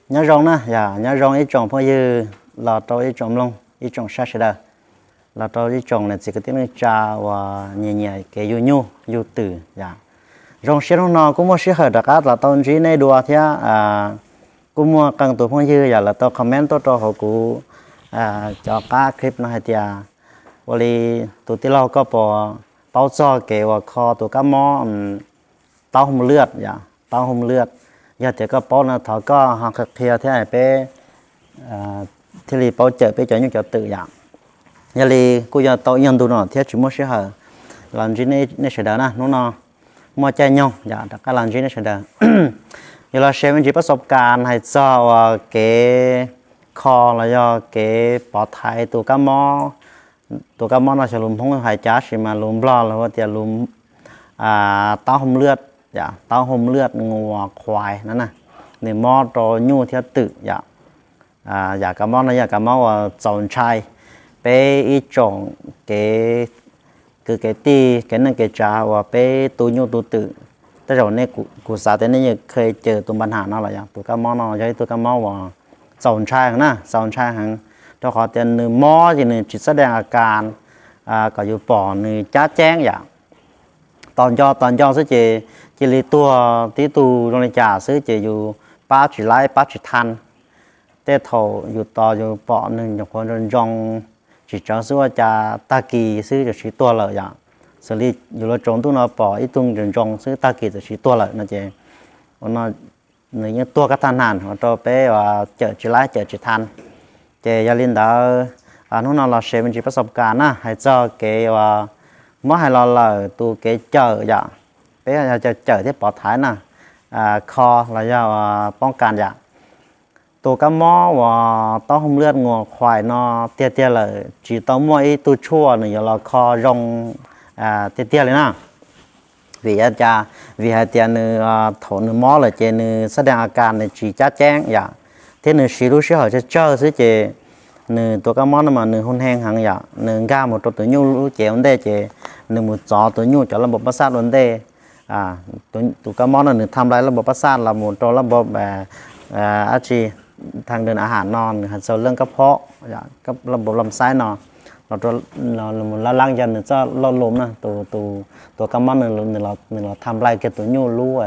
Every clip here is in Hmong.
Nyob zoo na, yog nyob zoo ib tsoom phooj ywg los rau ib tsoom mloog ib tsoom saib sawv daws, los rau ib tsoom niam txiv kwv tij neej tsa uas nyiam nyiam kev yug nyuj yug twm yom. Zoo siab hnub no kuj muaj sij hawm rov qab los tau ntsib nej dua thiab. Kuj muaj qee tus phooj ywg yom lawv tau comment tuaj rau hauv kuv cov qab clip no hais tias, ua li tus tij laug koj puas paub txog kev uas kho tus kab mob taub hoo lwaj yom, taub hoo lwaj? Yog tias koj paub no thov koj ho qhia qhia thiab peb thiaj li paub cawm peb cov nyuj cov twm yom. Yog li kuj yog tau ib nyuag ntu no thiab tsis muaj sij hawm los ntsib nej sawv daws na, hnub no muaj caij nyoog yom rov qab los ntsib nej sawv daws. Yuav los share me ntsis pab xov kas hais txog uas kev kho los yog kev pov thaiv tus kab mob. Tus kab mob no xyov lus Hmoob hais cas sis mas lus Nplog lawv hu tias lus taub hoo lwaj, taub hoo lwaj ngua qhuais no na. Nws mob rau nyuj thiab twm yom. Yam kab mob no yog kab mob uas txaus ntshai peb ib tsoom kev kwv kev tij kev neej kev tsav uas peb tu nyuj tu twm. Tej zaum nej, kuv xav tias nej yeej kheev cawm tus npa nham no los yog tus kab mob no yog ib tug kab mob uas txaus ntshai heev na, txaus ntshai heev, rau qhov tias nws mob ces nws tsis xab dees a kas kom yus pom nws cab ceeb yom. Tos nco tos nco xwb ces cia li tuag tib tug zoo li cas xwb ces yus pab tsis laib pab tsis thaj. Tej thaum yus tos yus pom nws nyuam qhuav ntsoov ntsoov tsis tsawv xwb ua cas tag kis xwb txawm sim tuag lawm yom. Xws li yus los tsaus ntuj no pom ib tug ntsoov ntsoov xwb tag kis txawm sim tuag lawm no ces nws yeej tuag kab thaj nam ua rau peb cawm tsis laib cawm tsis thaj. Ces yog li ntawd, hnub no los share me ntsis pab xov kas na hais txog kev uas muab hais los lawm tus kev cawm yom. Peb yog cov cawm thiab pov thaiv na, kho los yog poob kas yom. Tus kab mob uas taub hoo lwaj ngua qhuais no tiag tiag lawm tsis tau muaj ib tug tshuaj nws yuav los kho zoo tiag tiag li na. Vim li cas? Vim hais tias nws thaum nws mob lawm ces nws xab dees a kas nws tsis cab ceeb yom, thiab nws siv lub sij hawm tsawg tsawg xwb ces nws tus kab mob no mas nws hu hee heev yom, nws nkag mus rau tus nyuj lub cev ua ntej ces nws mus txov tus nyuj cov laj npau pab xaj ua ntej. Tus kab mob no nws tham lais laj npau pab xaj los mus rau laj npau dab tsi, thaj dawm a ham no nws hais txog leej kab phob, laj npau laj xaib no, los lab lab yog nws txoj laj lum na, tus kab mob nws los tham lais kiag tus nyuj lub,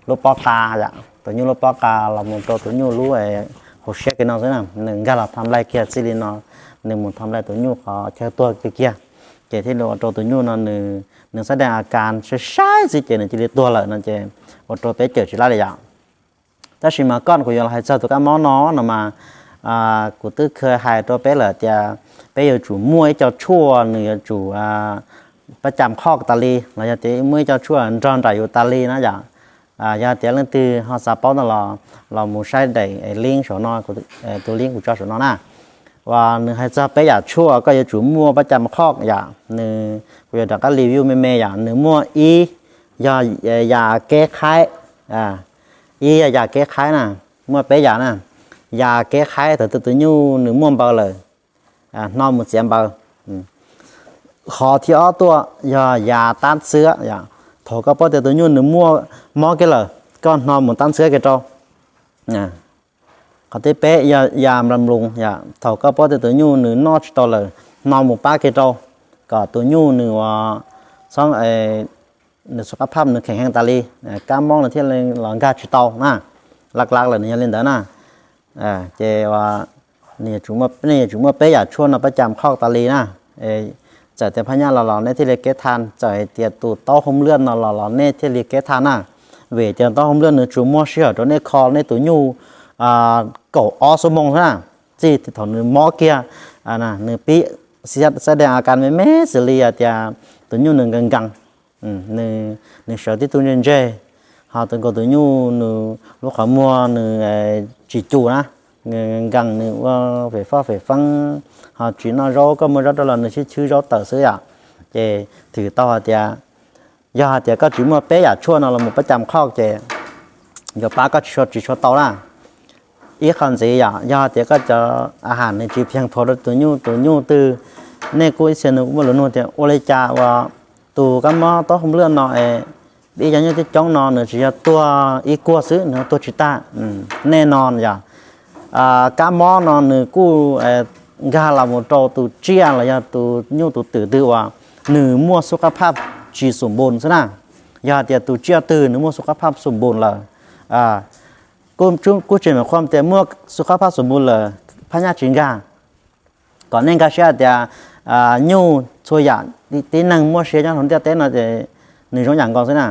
lub pob qa yom, tus nyuj lub pob qa los mus rau tus nyuj lub hauv siab kiag no xwb na, nws nkag los tham lais kiag txij li no, nws mus tham lais tus nyuj qhov chaw tuag kiag kiag. Ces thiaj li ua rau tus nyuj no nws xab dees a kas sai sai xwb ces nws cia li tuag lawm no ces ua rau peb cawm tsis laib li yom. Tab sis mas koj kuv yuav los hais txog tus kab mob no no mas, kuv twb kheev hais rau peb lawm tias peb yuav tsum muaj ib co tshuaj nws yuav tsum pab cam khoj tas li los yog tias muaj ib co tshuaj nrog nraim yus tas li na yom. Yog tias leej twg ho xav paub no los, los mus saib daim link saum no, tus link kuv tso saum no na. Uas nws hais txog peb yam tshuaj koj yuav tsum muaj pab cam khoj yom. Nws, kuv yuav rov qab review me me yom. Nws muaj ib, yog yam kev qhaib, ib yog yam kev qhaib na, muaj peb yam na. Yam kev qhaib thaum twg tus nyuj nws muaj npaws lawm, hno mus txiav npaws. Qhov thib ob tuaj yog yam tab xwab yom. Thaum koj paub tias tus nyuj nws muaj mob kiag lawm, koj hno mus tab xwab kiag rau. Qhov thib peb yog yam nplas nploos yom. Thaum koj paub tias tus nyuj nws noj tsis tau lawm, hno mus pab kiag rau, kom tus nyuj nws ua, txhob, nws xov qab phaj nws kheem heev tas li, kab mob nws thiaj li los nkag tsis tau na. Laj laj lawm nws yog li ntawd na. Ces nej yuav tsum muaj peb yam tshuaj no pab cam khoj tas li na. Txawm tias phaj nyaj los los nej thiaj li kev thaj, txawm hais tias tus taub hoo lwaj no los los nej thiaj li kev thaj na. Vim tias taub hoo lwaj nws tsuas muaj sij hawm rau nej kho nej tus nyuj kaum ob xuab moos xwb na. Txij thaum nws mob kiag, nws pib xab dees a kas me me xws li hais tias tus nyuj nws nkees nkees, nws sawv tib tug ntseg ntseg, ho tus nkaus tus nyuj nws lub qhov muag nws tsis cum na, nkees nkees nws ua fem foj fem feeb, ho tsis noj zaub, koj muab zaub rau los nws sib chwb zaub tawm xwb yom. Ces thwm tau hais tias yog hais tias koj tsis muaj peb yam tshuaj no los mus pab cam khoj ces yuav pab koj tsis tshua tsis tshua tau na. Ib qho ntxiv yom, yog hais tias koj cov a has nws tsis pheej thuav rau tus nyuj, tus nyuj twg, nej kuj ib txhia nws kuj muaj lus nug tias ua li cas uas tus kab mob taub hoo lwaj no es Ib cov nyuj coob coob no nws tsis yog tuag ib kuag xwb, nws tuag tsis tag. Nej no yog kab mob no nws kuj nkag los mus rau tus tsiaj los yog tus nyuj tus twm twg uas nws muaj xub qab phaj tsis xum npun xwb na. Yog hais tias tus tsiaj twg nws muaj xub qab phaj xum npun lawm, kuj tsis meem qhuam tias muaj xub qab phaj xum npun lawm phaj nyaj tsis nkag. Kom nej nkag siab hais tias nyuj txhua yam tib neeg muaj sia nyob hauv ntiaj teb no ces nws zoo yam nkaus xwb na.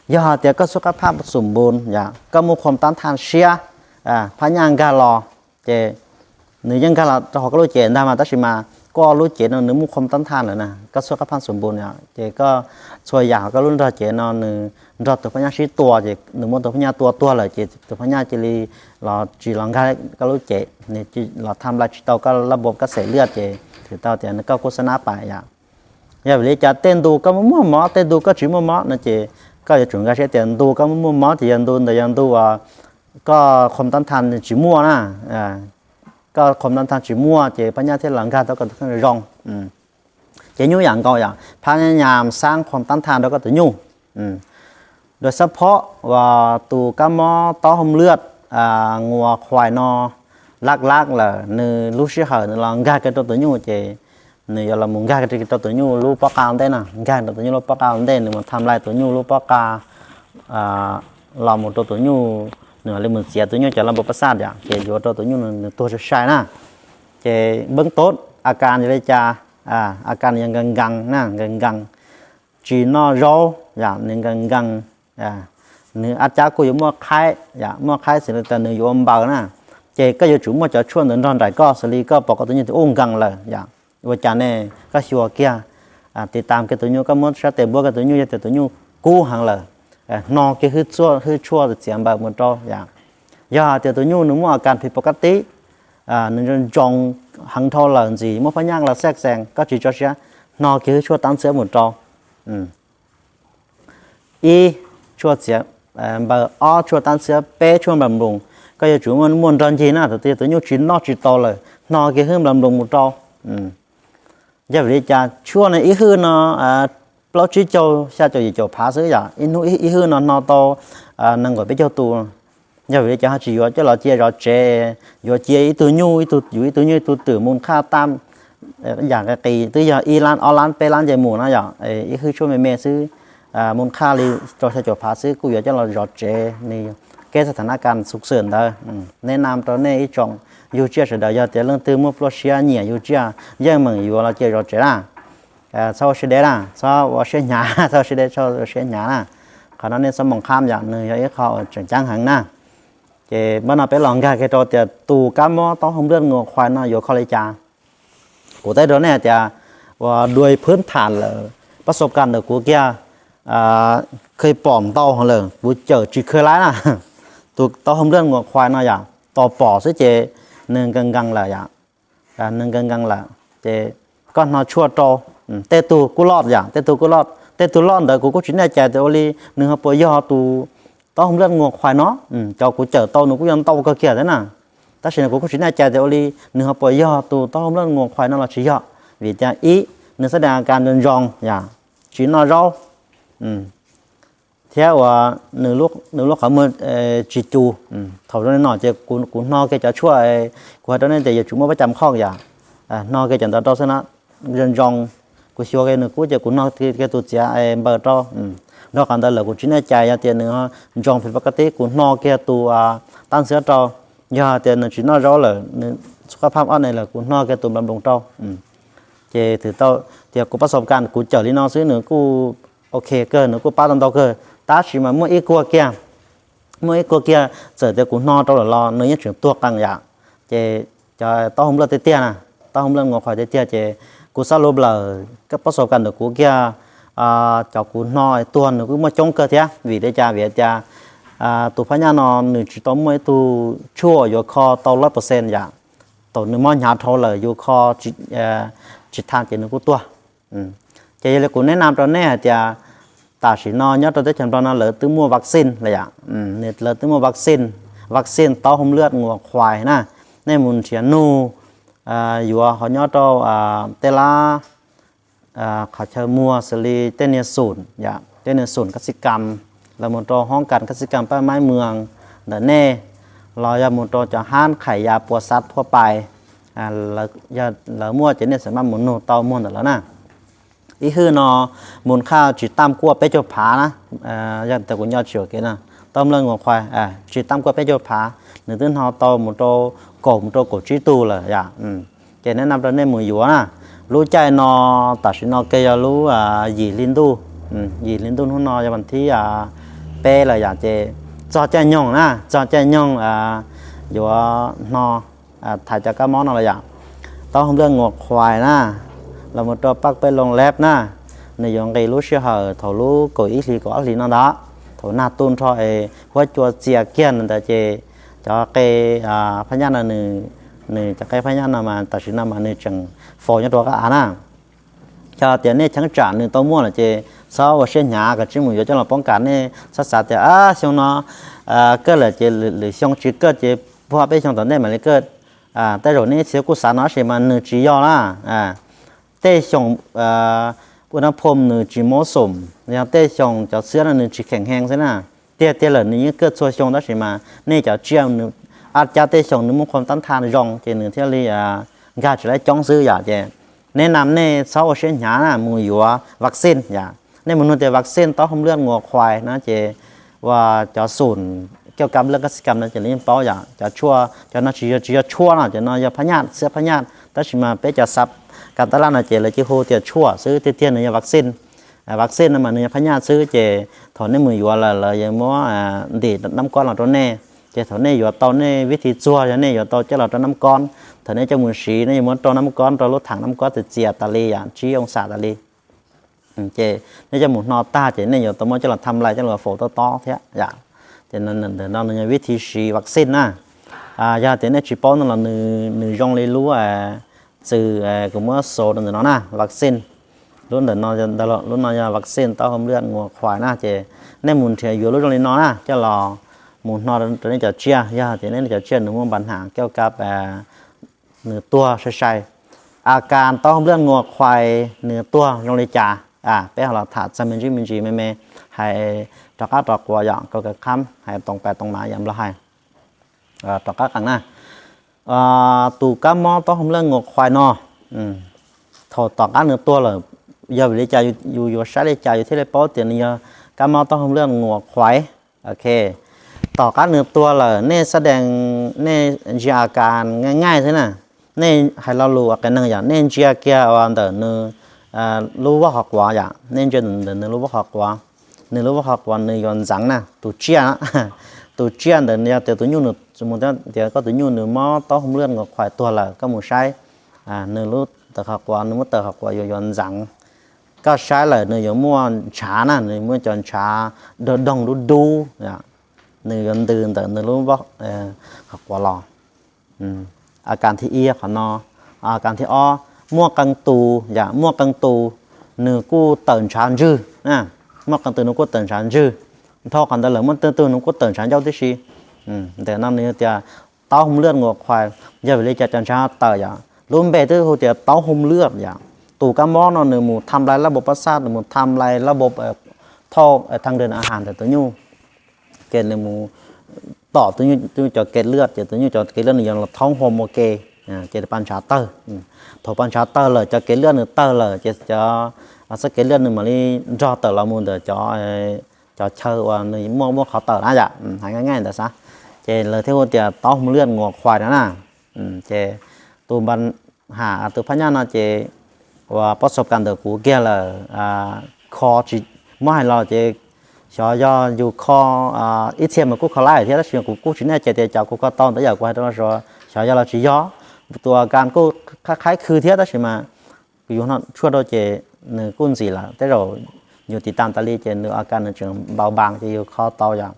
Yog hais tias koj xub qab phaj xum npun, yog koj muaj khuam tab thaj siab, phaj nyaj nkag los, ces nws yeej nkag los rau hauv koj lub cev ntag mas, tab sis mas koj lub cev no nws muaj khuam tab thaj lawm na, koj xub qab phaj xum npun, ces koj txhua yam hauv koj lub nrog cev no nws nrog tus phaj nyaj sib tua, ces nws muab tus phaj nyaj tua tuag lawm ces tus phaj nyaj cia li los tsis los nkag koj lub cev, nws los tham lais tsis tau koj lab npua kab xeem liaj ces thwm tau tias koj kuj xab nab pais yom. Yog vim li cas tej ntu koj muaj muaj mob, tej ntu koj tsis muaj mob no ces koj yuav tsum nkag siab tias ntu koj muaj muaj mob ces yog ntu ntawd yog ntu uas koj khuam tab thaj tsis muaj na. Koj khuam tab thaj tsis muaj ces phaj nyaj thiaj los nkag tau koj tus kheej zoo. Ces nyuj yam nkaus yom, phaj nyaj xab khuam tab thaj rau koj tus nyuj. Dua xab phob uas tus kab mob taub hau liaj nguas khuais no lab lab lawm, nws lub sij hawm nws los nkag kiag rau tus nyuj ces nws yuav los mus nkag kiag rau tus nyuj lub pob qa ntej na, nkag rau tus nyuj lub pob qa ntej, nws mus tham lais tus nyuj lub pob qa los mus rau tus nyuj, nws li mus txiav tus nyuj cov lab npua pab xaj yom, ces yuav rau tus nyuj nws tuag sai sai na. Ces npeeb tod a kas yog li cas? A kas nws yog nkees nkees na, nkees nkees, tsis noj zaub yom, nws nkees nkees, nws ab cab kuj yuav muaj qhaib yom, muaj qhaib xws li tias nws yuav ua npaws na. Ces koj yuav tsum muaj cov tshuaj ntawd nrog nraim koj, xws li koj pom koj tus nyuj tias ub nkees lawm yom, ua cas ne? Koj xyuas kiag, tiv tas kiag tus nyuj, koj muab sab tes npuab kiag tus nyuj, yog tias tus nyuj kub heev lawm, hno kiag hwj tshuaj txiav npaws mus rau yom. Yog hais tias tus nyuj nws muaj a kas phim pov kab tib, nws ntsoov heev dhau lawm ntxiv, muaj phaj nyaj los xej xees, koj tsis tso siab, hno kiag hwj tshuaj tab ntxhiab mus rau. Ib tshuaj txiav npaws, ob tshuaj tab ntxhiab, peb tshuaj nplas nploos. Koj yuav tsum muaj nrog ncig na, thaum twg tus nyuj tsis noj tsis tau lawm, hno kiag hwj nplas nploos mus rau. Yog vim li cas? Tshuaj no ib hwj no plaub tsib caug xya caum yim caum phav xwb yom, ib hnub ib hwj no hno tau nees nkaum peb caug tus. Yog vim li cas ho tsis yuav coj los cia zov tsev, yuav cia ib tug nyuj, yus ib tug nyuj ib tug twm mus qhaj tam yam qis, twb yog ib lab ob lab peb lab nce mus na yom, ib hwj tshuaj me me xwb, mus qhaj li rau xya caum phav xwb kuj yuav coj los zov tsev, nws kev xab thas na kas xu xwm ntawd. Neb nam rau nej ib tsoom yug tsiaj sawv daws, yog tias leej twg muaj pluaj siab nyiam yug tsiaj, yeej meem yuav los cia zov tsev na. Txhob ua siab deb na, txhob ua siab hnyav, txhob ua siab deb, txhob ua siab hnyav na. Qhov no nej txhob moos qhab yom, nws yog ib qho uas tseem ceeb heev na. Ces npaj no peb los nkag kiag rau tias tus kab mob taub hau nplaj nguas qhuais no yuav kho li cas. Kuv teb rau nej hais tias uas dua phwb tham lawm, pab xaus kas ntawm kuv kiag, kheev pom ntau lawm, kuv cawm tsis kheev laib na. Tus taub hau nplaj nguas qhuais no yom, tos pom xwb ces nws nkees nkees lawm yom, nws nkees nkees lawm. Ces koj hno tshuaj rau, tej tug kuj loj yom, tej tug kuj loj, tej tug loj ntawd kuv kuj tsis nej cai tias ua li nws ho puas yog tus taub hau nplaj nguas qhuais no. Cov kuv cawm tau nws kuj yog ntau kawg kiag thiab na, tab sis kuv kuj tsis nej cai tias ua li nws ho puas yog tus taub hau nplaj nguas qhuais no los tsis yog. Vim tias ib, nws xab dais a kas ntsoov ntsoov yom, tsis noj zaub, thiab uas nws lub qhov muag tsis cus. Thaum zoo li no ces kuv hno kiag cov tshuaj, kuv hais rau nej tias yuav tsum muaj pab cam khoj yom, hno kiag cov ntawd rau xwb na, ntsoov ntsoov. Kuv xyuas kiag nws kub ces kuv hno kiag tus txiav npaws rau. Nrog qhov ntawd lawm kuv tsis nej cai, yog tias nws ntsoov phim pab kab tib kuv hno kiag tus tab ntxhiab rau, yog tias nws tsis noj zaub lawm, nws xub qab phaj ob ne lawm kuv hno kiag tus nplas nploos rau. Ces thwm tau tias kuv pab xaus kas kuv cawm li no xwb nws kuj ok kawg, nws kuj pab tau ntau kawg, tab sis mas muaj ib kuag kiag, muaj ib kuag kiag txawm tias kuv hno rau lawm los nws yeej tseem tuag qees yom. Ces cov taub hau nplaj tiag tiag na, taub hau nplaj nguas qhuais tiag tiag ces kuv xab lub lawm, pab xaus kas ntawm kuv kiag, cov kuv hno tuag nws kuj muaj coob kawg thiab. Vim li cas? Vim tias tus phaj nyaj no nws tsis tau muaj ib tug tshuaj yuav kho tau lab percent yom. Thaum nws mob hnyav dhau lawm yus kho tsis tham ces nws kuj tuag. Ces yog li kuv neb nam rau nej hais tias tam sim no nyob rau teb chaws Nplog no lawv twb muaj vaccine lawm yom, lawv twb muaj vaccine, vaccine taub hau nplaj nguas qhuais na. Nej mus nrhiav nug yuav ho nyob rau tej lab qhov chaw muag xws li tej niag xum yom, tej niag xum kab xi kam, los mus rau hoob kas khab xib kas paj maib mws ntawm nej, los yog mus rau cov hab qhais yav puas xav thuaj pais, yog lawv muaj ces nej xav maj mus nug tau muag ntawm lawv na. Ib hwj no mus khaj tsis tam kuaj peb caug phav na, yog tias kuv nco tsis ua kev no, tau mlaj nguas qhuais tsis tam kuaj peb caug phav, nws twb hno tau mus rau kaum mus rau kaum tsib tug lawm yom. Ces nej nam rau nej mus yuav na. Lub caij no tam sim no kiag yog lub yim hli ntuj, yim hli ntuj hnub no yog vas thib peb lawm yom, ces txog caij nyoog na, txog caij nyoog yuav hno thaiv cov kab mob no lawm yom. Taub hau nplaj nguas qhuais na, los mus rau paj pej loo leb na, nws yuav nqis lub sij hawm thaum lub kaum ib hlis kaum ob hlis no ntag. Thaum nag tu nrho es huab cua txias kiag ntawd ces cov qe phab nyaj no, nws cov qe phab nyaj no mas tam sim no mas nws tseem faus nyob rau qab av na. Yog tias nej cheeb tsam nws tau muaj lawm ces txhob ua siab hnyav, kav tsij mus yuav coj los poob kas. Nej txhob xav tias xyoo no kaj lawm ces lwm xyoo tsis kaj ces puag peb xyoo tom ntej mam li kaj. Tej zaum nej ib txhia kuj xav no tab sis mas nws tsis yog na. Tej xyoo ua nab phom nws tsis mob xoom, yog tej xyoo cov xwab no nws tsis kheem heev xwb na. Tiag tiag lawm nws yeej kaj txhua xyoo tab sis mas nej cov tsiaj, ab cab tej xyoo nws muaj qhov tab thaj zoo ces nws thiaj li nkag tsis laib coob xwb yom. Ces nej nam nej txhob ua siab hnyav na, mus yuav vaccine yom. Nej mus nug tias vaccine taub hau nplaj nguas qhuais no ces uas cov xum kiaj kam laj kab xib kam no ces lawv yeej paub yom. Cov tshuaj, cov no tsis yog, tsis yog tshuaj no, cov no yog phab nyaj, xwab phab nyaj, tab sis mas peb cov xav kas tab laj no ces lawv cia hu tias tshuaj xwb, tiag tiag nws yog vaccine. Vaccine no mas nws yog phab nyaj xwb, ces thaum nej mus yuav lawm lawv yuav muab ntim nab kob los rau nej. Ces thaum nej yuav tau nej vib thi txuag, yog nej yuav tau coj los rau nab kob, thaum nej coj mus siv nej yuav muab rau nab kob rau lub thaam nab kob txias txias tas li yom, tsib oo xam tas li. Ces nej coj mus hno tag ces nej yuav tau muab coj los tham lais coj los faus tob tob thiab yom. Ces ntawm no nws yog vib thi siv vaccine na. Yog tias nej tsis paub no los nws zoo li lub txwm kuv muab xov rau ntawm no na, vaccine. Lub ntawm no, lub no yog vaccine taub hau nplaj nguas qhuais na, ces nej mus nrhiav yuav lub zoo li no na coj los mus hno rau nej cov tsiaj. Yog tias nej cov tsiaj nws muaj npa nham kiaj kam nws tuag sai sai, a kas taub hau nplaj nguas qhuais nws tuag zoo li cas, peb ho los tham txog me ntsis me ntsis me me, hais rov qab rov quav yom, kaw kaw qhab hais toom pais toom mas yom, nplog hais rov qab qees na. Tus kab mob taub hau nplaj nguas qhuais no, thaum tom qab nws tuag lawm, yog vim li cas, yus yuav saib li cas yus thiaj li paub tias nws yog kab mob taub hau nplaj nguas qhuais? Ok, tom qab nws tuag lawm nej xab dees, nej ntsia a kas nqaij nqaij xwb na. Nej hais lo lus ua qias neeg yom, nej ntsia kiag ua ntawm nws lub voj qhov quav yom, nej ntsia ntawm nws lub voj qhov quav. Nws lub voj qhov quav nws yuav ntxeev na, tus tsiaj, tus tsiaj ntawd yog tias tus nyuj nws mus tias koj tus nyuj nws mob taub hau nplaj nguas qhuais tuag lawm koj mus saib, nws lub tawm qhov quav, nws muab tawm qhov quav yuav yuav ntxeev. Koj saib lawm nws yuav muaj ntshav na, nws muaj cov ntshav doog doog dub dub, nws yuav ntws ntawm nws lub qhov quav los. A kas thib ib qhov no. A kas thib ob, muaj qee tus yom, muaj qee tus nws kuj tawm ntshav ntswg. Muaj qee tus nws kuj tawm ntshav ntswg. Dhau qhov ntawd lawm muaj qee tus nws kuj tawm ntshav ncauj tib si. Ntawm no nws yog tias taub hau nplaj nguas qhuais, yog vim li cas cov ntshav tawm yom, lub npe twb hu tias taub hau nplaj yom. Tus kab mob no nws mus tham lais lab npau pab xaj, nws mus tham lais lab npau thauj thaj dej a has ntawm tus nyuj, ces nws mus tom tus nyuj cov kev laj, ces tus nyuj cov kev laj nws yuav los thoob hua ua ke, ces pa ntshav tawg. Thaum pa ntshav tawg lawm cov kev laj nws tawg lawm ces cov xab kev laj nws mam li nrog tawm los mus ntawm cov, cov chaw uas nws muaj muaj qhov tawm na yom, hais nqaij nqaij ntawd xav. Ces lawv thiaj hu tias taub hau nplaj nguas qhuais no na. Ces tus npa ha tus phab nyaj no ces uas pob xov kas ntawm kuv kiag lawm, kho tsis, muab hais los ces xyov yog yus kho, ib txhia mas kuj kho laib thiab tab sis kuv kuj tsis nej ces tias cov kuv kho tau ntawd yom, kuv hais rau no xyov yog los tsis yog. Tus a kas kuj qhaib khw thiab tab sis mas kuv yuav tshuaj rau ces nws kuj ntxim lawm, tej zaum yus tiv tas tas li ces nws a kas nws tseem npau npas ces yus kho tau yom.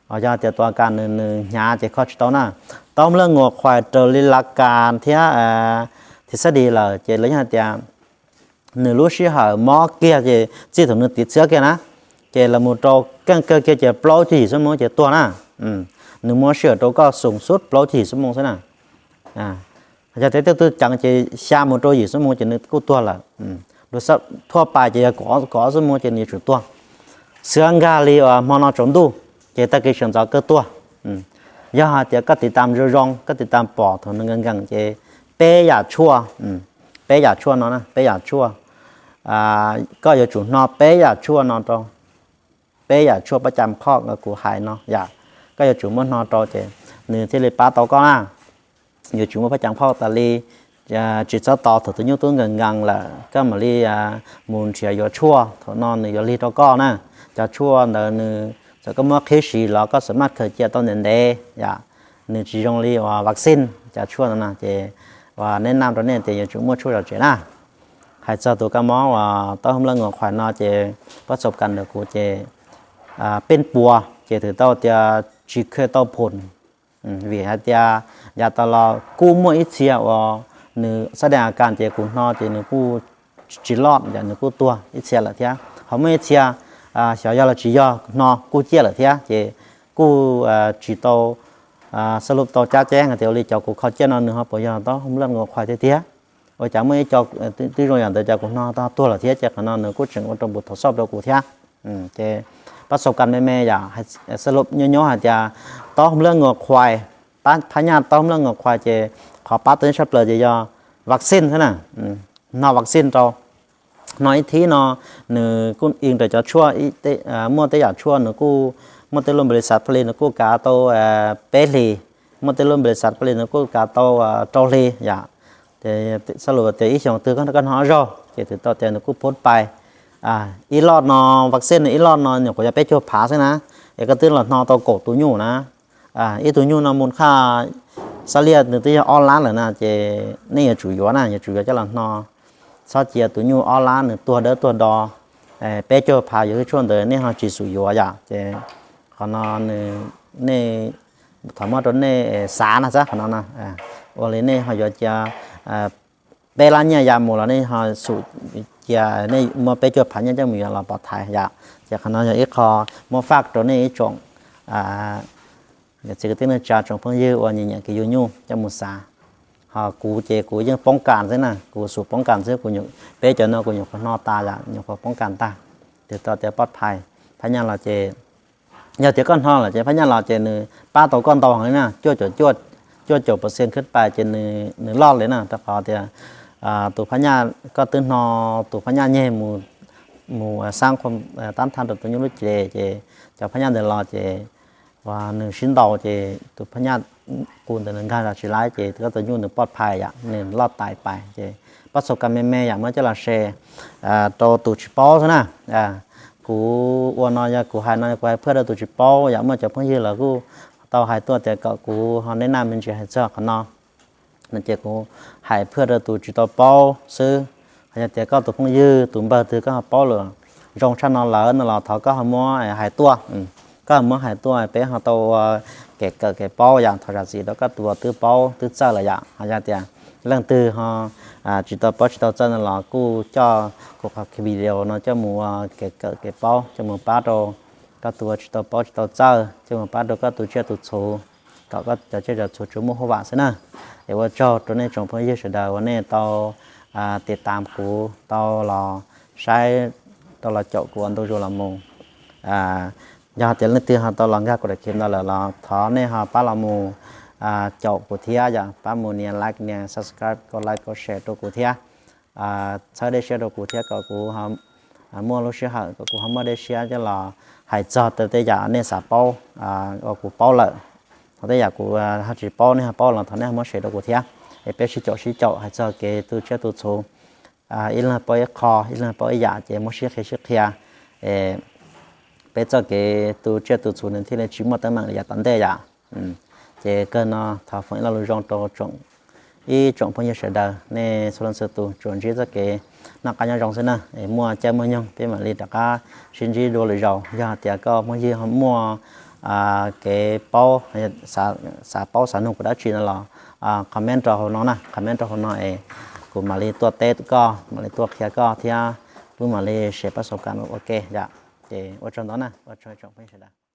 Yog tias tus a kas nws hnyav ces kho tsis tau na. Taub hau nplaj nguas qhuais raws li lav kas thiab thib xab dis lawm ces lawv yeej hais tias nws lub sij hawm mob kiag ces txij thaum nws tiv txhiab kiag na, ces los mus rau keej kawg kiag ces plaub ceg yim xuab moos ces tuag na. Nws muaj sij hawm rau koj xoom xub plaub ceg yim xuab moos xwb na. Yog tias tej tug ceev ces xya mus rau yim xuab moos ces nws kuj tuag lawm. Lus xab thuaj pais ces yog kaum ob xuab moos ces nws yuav tsum tuag. xwb nkag li uas hmo no tsaus ntuj, ces tag kis sawv ntxov kawg tuag. Yog hais tias koj tiv tam zoo zoo, koj tiv tam pom thaum nws nkees nkees ces peb yam tshuaj, peb yam tshuaj no na, peb yam tshuaj, koj yuav tsum hno peb yam tshuaj no rau, peb yam tshuaj pab cam khoj uas kuv hais no yom, koj yuav tsum muab hno rau ces nws thiaj li pab tau koj na. Yuav tsum muaj pab cam khoj tas li, tsis txhob tos thaum tus nyuj twb nkees nkees lawm koj mam li mus nrhiav yuav tshuaj, thaum no nws yuav lig rau koj na. Cov tshuaj ntawd nws txawm koj muab qhib siv los koj xam maj khaws cia tau ntev ntev yom, nws tsis zoo li uas vaccine. Cov tshuaj no ces uas neb nam rau nej tias yuav tsum muaj tshuaj zom tsev na. Hais txog tus kab mob uas taub hwm laj ngos qhuais no ces pab txhom kas ntawm kuv ces peb puas ces twb tau tias tsis khev tau phoom, vim hais tias yav tas los kuj muaj ib txhia uas nws xab dej a kas ces kuv hno ces nws kuj tsis loj, nws kuj tuag ib txhia lawm thiab. Ho muaj ib txhia xyov yog los tsis yog hno kuj ciaj lawm thiab ces kuj tsis tau xab lub tau cab ceb hais tias ua li cov kuv kho ciaj no nws ho puas yog taub hwm laj ngos qhuais tiag tiag. Ua cas muaj ib co twb zoo yam ntawd cas kuv hno tau tuag lawm thiab ces qhov no nws kuj tseem ua rau npus thov xoj rau kuv thiab. Ces pab txhom kas me me yom, xab lub nyob nyob hais tias taub hwm laj ngos qhuais, phab nyaj taub hwm laj ngos qhuais ces qhov pab tau tshaj plaws ces yog vaccine xwb na. Hno vaccine rau, hno ib thib no nws kuj i raws cov tshuaj, muaj tej yam tshuaj nws kuj, muaj tej lub npis xav pha li nws kuj kav tau peb hlis, muaj tej lub npis xav pha li nws kuj kav tau rau hli yom. Xab lub tias ib xyoos twg koj hno ob zaug ces twb tau tias nws kuj phob pais. Ib loj no, vaccine ib loj no nyuam qhuav yog peb caug phav xwb na, es koj twb los hno tau kaum tus nyuj na. Ib tug nyuj no mus khaj xab liaj nws twb yog ob lab lawm na ces nej yuav tsum yuav na, yuav tsum yuav coj los hno. Txhob cia tus nyuj ob lab nws tuag dawb tuag do, peb caug phav yuav hwj tshuaj ntawd nej ho tsis xum yuav yom. Ces qhov no nej, thov muab rau nej xav na, xav qhov no no. Ua li nej ho yuav cia peb lab nyiaj ya mus los nej ho xum cia nej muab peb caug phav nyiaj coj mus yuav los pov thaiv yom. Ces qhov no yog ib qho muab faj rau nej ib tsoom niam txiv kwv tij neej tsa, tsoom phooj ywg uas nyiam nyiam kev yug nyuj coj mus xav. Ho kuv ces kuv yeej poob kas xwb na, kuv xum poob kas xwb, kuv, peb cov no kuv nyuam qhuav hno tas yom, nyuam qhuav poob kas tag, twb tau tias poj phais. Phab nyaj los ces yog tias koj hno lawm ces phab nyaj los ces nws pab tau koj ntau heev li na, cuaj caum, cuaj caum percent khwb pais ces nws loj li na, rau qhov tias tus phab nyaj koj twb hno, tus phab nyaj nyeg mus, mus xab qhua tab thaj rau tus nyuj lub cev ces cov phab nyaj ntawd los ces uas nws sib ntaus ces tus phab nyaj qus ntawd nws nkag los tsis laib ces koj tus nyuj nws poj phais yom, nws loj tais pais ces pab txhom kas me me yom, muab coj los share rau tus tsis paub xwb na. Kuv ua no yog kuv hais no yog kuv hais phaj rau tus tsis paub yom, muaj cov phooj ywg los kuj tau hais tuaj tias kom kuv ho neb naj me ntsis hais txog qhov no no ces kuv hais phaj rau tus tsis tau paub xwb. Ho yog tias koj tus phooj ywg tus npawg twg koj ho paub lawm, zoo tshaj no lawm no los thov koj ho muab hais tuaj, koj ho muab hais tuaj peb ho tau ua kev kawm kev paub yom, thov zam txim rau koj tus twb paub twb txawj lawm yom. Ho yog tias leej twg ho tsis tau paub tsis tau txawj no los kuj coj kuv qhov video no coj mus ua kev kawm kev paub, coj mus pab rau koj tus tsis tau paub tsis tau txawj, coj mus pab rau koj tus tsiaj tus txhu, kom koj cov tsiaj cov txhu tsuas muaj huaj vam xwb na. Es ua tsaug rau nej tsoom phooj ywg sawv daws uas nej tau tiv tam kuv, tau los saib, tau los caum kuv ua ntu zus los mus. Yog tias leej twg ho tau los nkag kuv daim clip ntawd lawm los thov nej ho pab los mus caum kuv thiab yom, pab mus nias like nias subscribe, koj like koj share rau kuv thiab. Txhawb dej siab rau kuv thiab kom kuv muaj lub sij hawm kom kuv ho muaj dej siab coj los hais txog tej yam nej xav paub uas kuv paub lawm. Ho tej yam kuv ho tsis paub nej ho paub los thov nej ho muab share rau kuv thiab. Es peb sib caum sib caum hais txog kev tu tsiaj tu txhu, ib leeg paub ib qho, ib leeg paub ib yam ces muab sib qhia sib qhia, peb txoj kev tu tsiaj tu txhu nws thiaj li tsis muaj teeb meem li yav tom ntej yom. Ces kawg no thov foom ib lo lus zoo rau ib tsoom phooj ywg sawv daws, nej txhua leej txhua tus tsuas ntsib txoj kev noj qab nyob zoo xwb na. Muaj caij muaj nyoog peb mam li rov qab sib ntsib dua lwm zaus. Yog tias koj phooj ywg muaj kev paub, xav paub xav nug kuv dab tsi no los comment rau hauv no na, comment rau hauv no es kuv mam li tuaj teb koj, mam li tuaj qhia koj thiab kuv mam li share pab xaus kas ua ke yom. Ces ua tsaug ntau na, ua tsaug tsoom phooj ywg sawv daws.